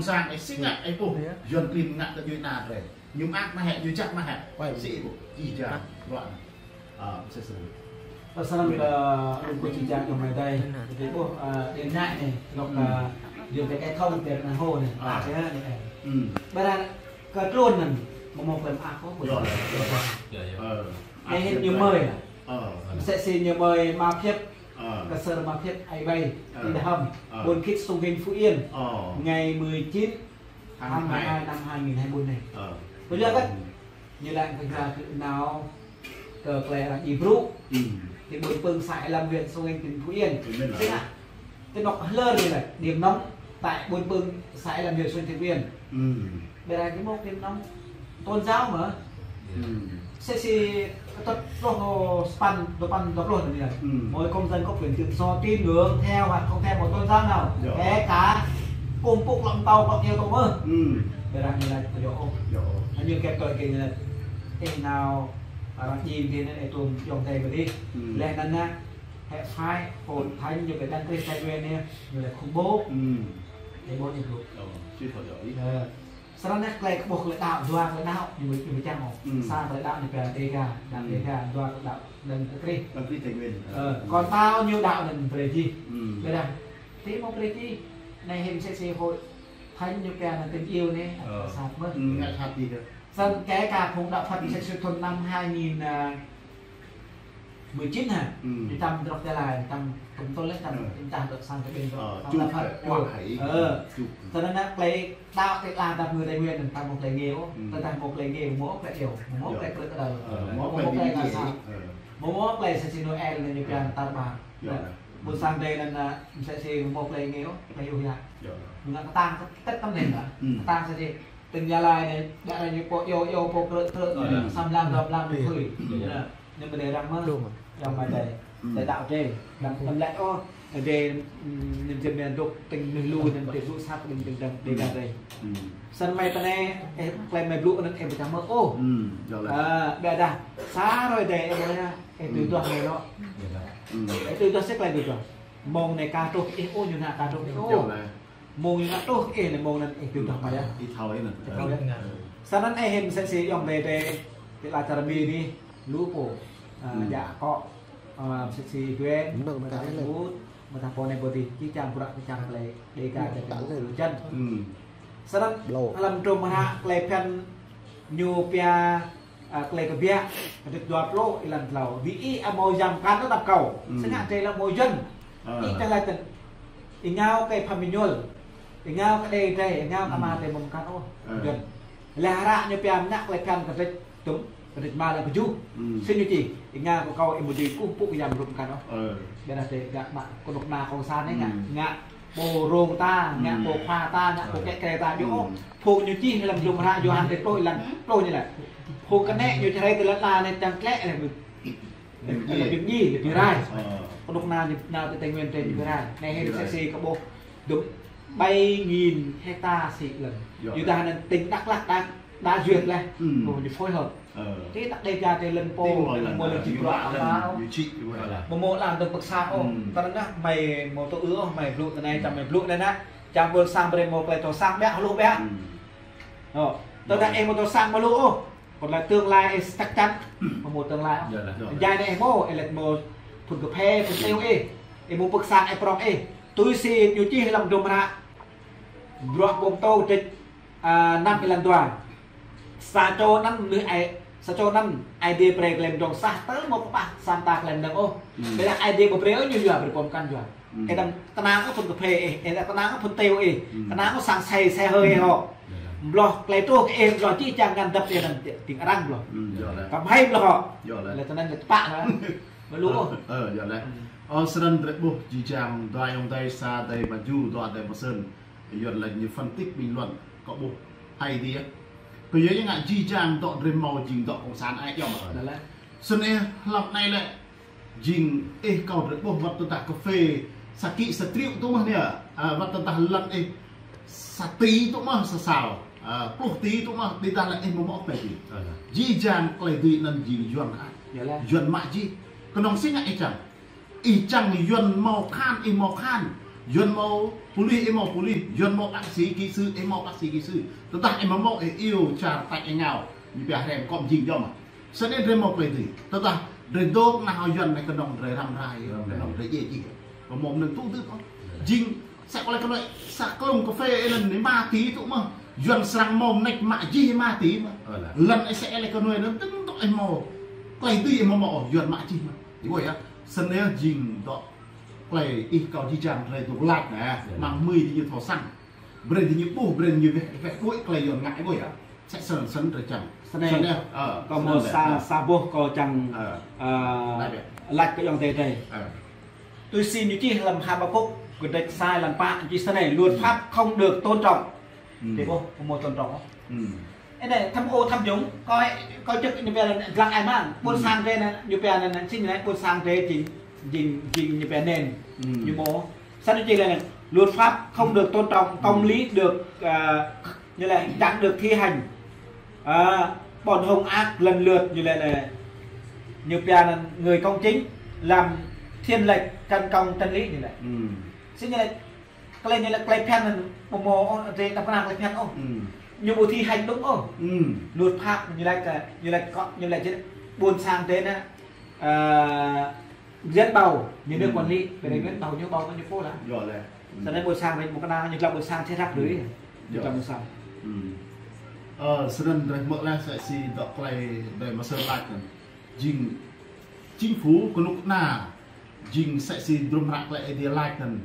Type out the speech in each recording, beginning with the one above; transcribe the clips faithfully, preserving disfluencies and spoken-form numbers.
sang, ih sĭ ngă, ih ƀuh. Yuan klin ngă kơ djuai ana drei. Ñu mơak mơ̆ hĕ, ñu čăk mơ̆ hĕ. Sĭ ih ƀuh. Jih jang, bruă anai. Ơ, msĕ snăn. Ơ, srăng kơ ƀuh jih jang kơ mơi dai. Ih ƀuh, ơ, điện thoại anai, lŏk, ơ, điện thoại cái thông, điện thoại hồ anai. Ơ. Ơ, anai. Ƀiădah kơ tluôn anăn, mơ̆ mơ̆ klem ăh kơ, ƀuh. Ơ. Anai hĭn ñu mơi. Ơ. Msĕ si ñu mơi ma phiăp. Ơ. Kơ sơr ma phiăp ai bai. Ơ. Ti đah hăm. Ơ. Ƀuôn Khit Sông Hinh Phú Yên. Ơ. Ngày mười chín tháng mười hai năm hai nghìn hai mươi bốn anai. Ơ. Ƀuh yơh kơ. Ñu lăng kơ gra kơ nao kơ klei arăng djru. Ti ƀuôn Pưng xã Ea Lâm huyện Sông Hinh tỉnh Phú Yên. Sĭ ngă. Ti anôk hlơr ñu lăng, điểm nóng tại ƀuôn Pưng xã Ea Lâm huyện Sông Hinh tỉnh Phú Yên. Ƀiădah ñu mơ̆ điểm nóng tôn giáo mơ̆. Msĕ si kơtŭt pluh sapăn, dua păn, dua pluh anai. Mỗi công dân có quyền tự do tín ngưỡng theo hoặc không theo một tôn giáo nào. Kể cả kông pŭk lŏm tâo kŏ keo tŏ mơ̆. Ƀiădah ñu lăng kơ yơh ôh. Ñu kĕp tơl kơ ñu lăng. Ih nao arăng djru anai, ih tuôm yŏng tê bơdih. Leh anăn anai, hệ phái Hội Thánh ñu kơ Đấng Christ Tây Nguyên anai, ñu lăng khủng bố. Ih ƀuh ñu ƀuh. Ơ. Srăng anai klei kơ ƀuh klei đăo, dua klei đăo, ñu ƀu, ñu ƀu čang ôh. Sa klei đăo ñu pia Đêga, đăo Đêga, dua klei đăo Đấng Christ. Đấng Christ Tây Nguyên. Ơ, kơ ta ñu đăo anăn brei jih. Ƀiădah, ti mơ̆ brei jih, anai hĭn msĕ si Hội Thánh ñu pia anăn tình yêu anai, ơ, sat mơ̆. Ngă sat jih kơ. Srăng kể cả phung đạo Phật msĕ si thŭn năm hai nghìn, ơ, mười chín hă? Ñu tăm drŏk Gia Lai, tăm tŭm tơl leh, tăm, tăm tah drŏk sang kơ ƀing drŏk. Ơ, sang čuh đa Phật. Ơ. Srăng anai klei đăo ti lăn dap ngui Tây Nguyên, tăm mơ̆ klei ngeo, tơdah mơ̆ klei ngeo, mơ̆ klei iâu, mơ̆ klei krư̆ kơdăl. Ơ, mơ̆ klei ngă sat. Mơ̆ klei msĕ si Noel anai ñu pia tar ƀar. Ƀuôn sang drei anăn, ơ, msĕ si mơ̆ klei ngeo, klei iâu yă. Ñu ngă kơtang, kơtang tăm anai. Kơtang msĕ si Tỉnh Gia Lai anai, đa đa ñu pô iâu iâu pô krư̆ krư̆, sam lăm dua lăm ñu phưi. Anăn, anăn ƀiădah arăng mơ̆, arăng mơi dai. Klei đăo drei, arăng tăm lĕ ôh, drei, anăn jing mơ̆ dŏ tỉnh mơnuih lu anăn drei blŭ sat ƀing tỉnh Đêga drei. Srăng mơi tơ anai, ơ, klei mơi blŭ anăn ih ƀu čang mơ̆ ôh. Ơ, ƀiădah, sa hrơi drei, ơ, ih tui duah mơi lŏ. Ih tui duah sĭt klei tui duah. Mông anai ka truh ih ôh, ñu ngă ka truh ih ôh. Mông ñu ngă truh ih anai mông anăn ih tui duah mơi yơh. Ih thâo ih anăn. Ih thâo yơh. Srăng anai hĭn msĕ si yŏng tê tê, ti lăn čar Mi anai, lu pô. Ơ, djă kŏ, ơ, msĕ si Duen, mơ̆ ta pô anai pô ti, jih jang bruă kơ čar klei Đêga, čar klei jăn. Srăng hlăm hdruôm hră klei phiăn ñu pia Ơ, klei kbiă, kơdrêč dua pluh, êlan klâo. Bi ih amâo yam mkăn ôh tap kâo. Sĭ ngă drei lăng mơ̆ Yuan. Ih tơlơi tơl. Ih ngă kơ pham mơñul. Ih ngă kơ đe drei, ih ngă kơ ama drei mơ̆ mkăn ôh. Yuan. Leh hră ñu pia mơ̆ng klei phiăn kơdrêč tŭm, kơdrêč rơma leh kơjuh. Sĭ ñu čih, ih ngă kơ kâo ih mơ̆ dưi kơkuh pơpŭ kơ Yang Rŭt mkăn ôh. Ƀiădah drei ngă mă kơnuk kơna cộng sản anai ngă, ngă pô rông ta, ngă pô khua ta, ngă pô kĕ kre ta, yơh ôh. Phung ñu čih hlăm hdruôm hră Yôhan dua pluh êlan pluh ñu lĕ. Phung kơnĕ ñu čơrai tơlơi anai čang tlĕ lĕ. Lĕ bi mdjiê, lĕ bi rai. Kơnuk kơna ñu nao ti Tây Nguyên drei ñu bi rai. Anai hĭn msĕ si kơ ƀuh dŭm bảy nghìn hecta sĭ lăn. Yua dah anăn tỉnh Đắk Lắk đã, đã duyệt leh. Ơ, ñu phối hợp. Ti tak dei ja ti lăn pô, mơ̆ lăn jing bruă ama ôh. Mơ̆ mơ̆ lăn dơ̆ng pơksa ôh. Tơdah mơi mơ̆ tŭ ư ôh, mơi blŭ tơ anai, čang mơi blŭ anai nă. Čang ƀuôn sang brei mơ̆ klei tŏ sang ƀiă, hluh ƀiă. Ơ, tơdah ih mơ̆ tŏ sang mơ̆ hluh ôh. Kơ lĕ tương lai ih chắc chắn, mơ̆ mơ̆ tương lai ôh. Jai anai ih mơ̆, ih lĕ mơ̆ phun kơphê, phun têu ih. Ih mơ̆ pơksa ih prŏng ih. Tui si ñu čih hlăm hdruôm hră. Bruă Pô Mtô kơdrêč, ơ, năm êlan dua. Sa čô anăn mơnuih ai, sa čô anăn Aê Diê brei klei mdrŏng sah tơl mơ̆ kơƀah sa mta klei mơnơ̆ng ôh. Ƀiădah Aê Diê ƀu brei ôh ñu yua, brei pô mkăn yua. Ih đăm kơnang ôh phun kơphê ih, ih đăm kơnang ôh phun têu ih, kơnang ôh sang xe, xe hơi ih hŏ. Bloh klei truh kơ ih, bloh jih jang ngăn dăp ih anăn ti-, tĭng arăng bloh. Kăm hai bloh hŏ. Lĕ tơnăn lĕ tơpă lĕ. Mơ̆ lu ôh. Ơ, yua lĕ. Ơ, srăng drei ƀuh jih jang dua ayŏng adei, sa adei mơju, dua adei mơsĕn. Yuan lĕ ñu phân tích bình luận kơ ƀuh Aê Diê. Kơ yua ñu ngă jih jang dŏ drei mâo jing dŏ cộng sản ai yom. Snăn hlăm anai lĕ jing ih kâo drei ƀuh wăt tơdah kơphê sa kĭ sa triệu tŭ mơh anai. Ơ, wăt tơdah lăn ih sa tỉ tŭ mơh sa sal. Ơ, pluh tỉ tŭ mơh, ƀiădah lĕ ih mơ̆ mâo klei dưi. Jih jang klei dưi anăn jing Yuan ăt. Yuan mă jih. Kơnơ̆ng sĭ ngă ih čang. Ih čang Yuan mâo kahan, ih mâo kahan. Yuan hmâo pôlis, ih hmâo pôlis. Yuan hmâo bác sĩ kỹ sư, ih hmâo bác sĩ kỹ sư. Tơdah ih hmâo, ih iâu čar tač ih ngao. Ñu pia hrem kŏm jing jŏm ah. Snăn drei hmâo klei dưi. Tơdah drei dôk nao hŏng Yuan anei kơnơ̆ng drei răm rai, kơnơ̆ng drei djai jih. Kơ hmâo mơnơ̆ng tŭ dưi ôh. Jing sa klei kơ anei, sa klông kơphê anăn anei ma tỉ tŭ mơh. Yuan srăng hmâo mơneč mă jih ma tỉ mơh. Lăn ih sa klei kơ anei anăn tơ̆ng dŏ ih hmâo klei dưi ih hmâo mơ̆ ôh, Yuan mă jih mơh. Ih ƀuh yơh, snăn jing dŏ klei ih kâo jih jang drei dôk lač anei, mơ̆ng hmưi diñu thâo săng. Brei diñu ƀuh, brei diñu weh, weh đuaĭ klei Yuan ngă ih ƀuh yơh. Sĕ snăn, snăn drei čang. Snăn, snăn yơh. Ơ, kâo hmâo sa, sa boh kâo čang, ơ, lač kơ ayŏng adei drei. Tui si ñu čih hlăm Habakuk, kdrêč sa hlăm pă, ñu čih snei, luật pháp không được tôn trọng. Ih ƀuh, kâo hmâo tôn trọng ôh. Ơ, anei, tham ô tham nhũng, kâo, kâo čih ñu pia anăn dlăng ai mang. Ƀuôn sang drei anăn, ñu pia anăn, anăn, čih anei, ƀuôn sang drei jing, jing, jing ñu pia anăn. Ñu hmâo. Snăn ñu čih lĕ anăn, luật pháp không được tôn trọng, công lý được, ơ, ñu lĕ chẳng được thi hành. Ơ, bọn hung ác lần lượt, ñu lĕ anăn, ñu pia anăn người công chính làm thiên lệch, tấn công chân lý ñu lĕ. Snăn ñu lĕ, klei ñu lĕ klei phiăn anăn, ƀu hmâo ôh, drei đăm kơnang klei phiăn ôh. Ñu ƀu thi hành đúng ôh. Luật pháp ñu lĕ kơ, ñu lĕ kơ, ñu lĕ čih ƀuôn sang drei anăn, ơ, Dân bầu, nhà nước quản lý, bên đây Nguyễn Bầu ñu bầu kơ ñu pô lah. Snăn ƀuôn sang drei mơ̆ng kơnang ñu dlăng ƀuôn sang čih ră ruai. Ñu dlăng ƀuôn sang. Ơ, snăn drei hmư̆ leh sĕ si dŏ klei drei mơsơr lač anăn. Jing chính phủ kơnuk kơna, jing sĕ si drôm hră klei Aê Diê lač anăn.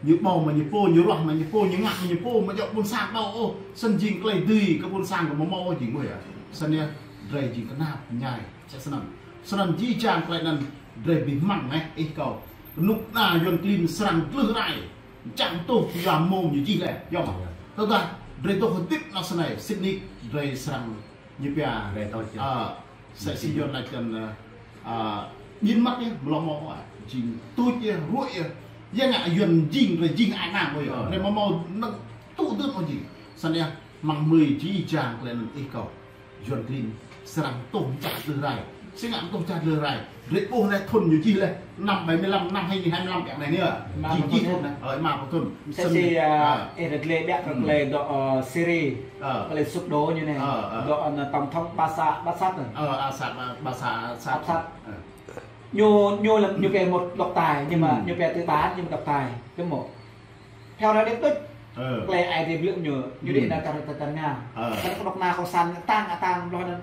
Ñu bầu mă ñu pô, ñu ruah mă ñu pô, ñu ngă mă ñu pô, amâo djŏ ƀuôn sang bầu ôh. Snăn jing klei dưi kơ ƀuôn sang kơ amâo mâo ôh jing ƀuh yơh. Snăn yơh, drei jing knap mñai. Sĕ snăn. Snăn jih jang klei anăn drei bi hmăng leh ih kâo. Kơnuk kơna Yuan klin srăng dlưh rai. Čang tuh yua mông ñu jih leh. Yơh mơh. Tơdah drei dôk hơdip nao snei, sĭt nik drei srăng ñu pia. Ơ, sĕ si Yuan lač anăn, ơ, biến mất yơh, amâo lŏ mâo ôh. Jing tuč yơh, ruă yơh. Yua ngă Yuan jing, drei jing ai nang ƀuh yơh. Drei amâo mâo mơnơ̆ng tŭ dưi ôh jing. Snăn yơh, mơ̆ng hmưi jih jang klei anăn ih kâo. Yuan klin srăng tuh čar dlưh rai. Si ngă tuh čar dlưh rai. Drei ƀuh leh thŭn ñu jih leh. Năm bảy mươi lăm, năm hai nghìn hai mươi lăm ƀiă anei anei. Jih jih thŭn anei. Ơ, êma pluh thŭn. Msĕ si, ơ, ih rơgơi ƀiă kơ klei dŏ, ơ, Syria. Klei sụp đổ ñu anei. Dŏ, ơ, tổng thống Bashar, Bashar anăn. Ơ, Assad, Bashar Assad. Assad. Ñu, ñu là, ñu pia một độc tài, nhưng mà ñu pia tư bản, nhưng mà độc tài. Chứ một Theo đó đến tức, klei Aê Diê blư̆ ñu, ñu đĭ nao čar, čar, čar Nga. Snăn kơnuk kơna cộng sản tăng, tăng, bloh anăn.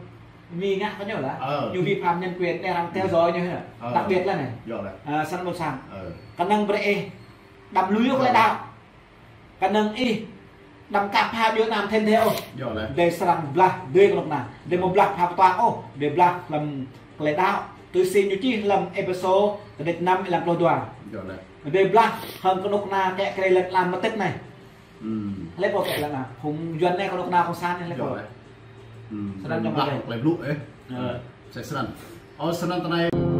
Mi ngă kơ ñu lah. Ñu vi phạm nhân quyền, đe răng theo dõi ñu hă. Đặc biệt lah anei. Ơ, snăn ƀuôn sang. Kơnơ̆ng brei ih đăm lui ôh klei đăo. Kơnơ̆ng ih đăm kăp pha Việt Nam thêm thế ôh. Drei srăng blah, drei kơnuk kơna. Drei amâo blah pha pơtuang ôh. Drei blah hlăm klei đăo. Tui si ñu čih hlăm Êphêsô, kdrêč năm, êlan pluh dua. Drei blah hŏng kơnuk kơna kĕ klei lăn ala mơtĭt anei. Hlei pô kĕ lăn ala. Phung Yuan anei kơnuk kơna cộng sản anei hlei pô. Snăn ñu blah hŏng klei blŭ ih. Sĕ snăn. Ơ, snăn tơ anei.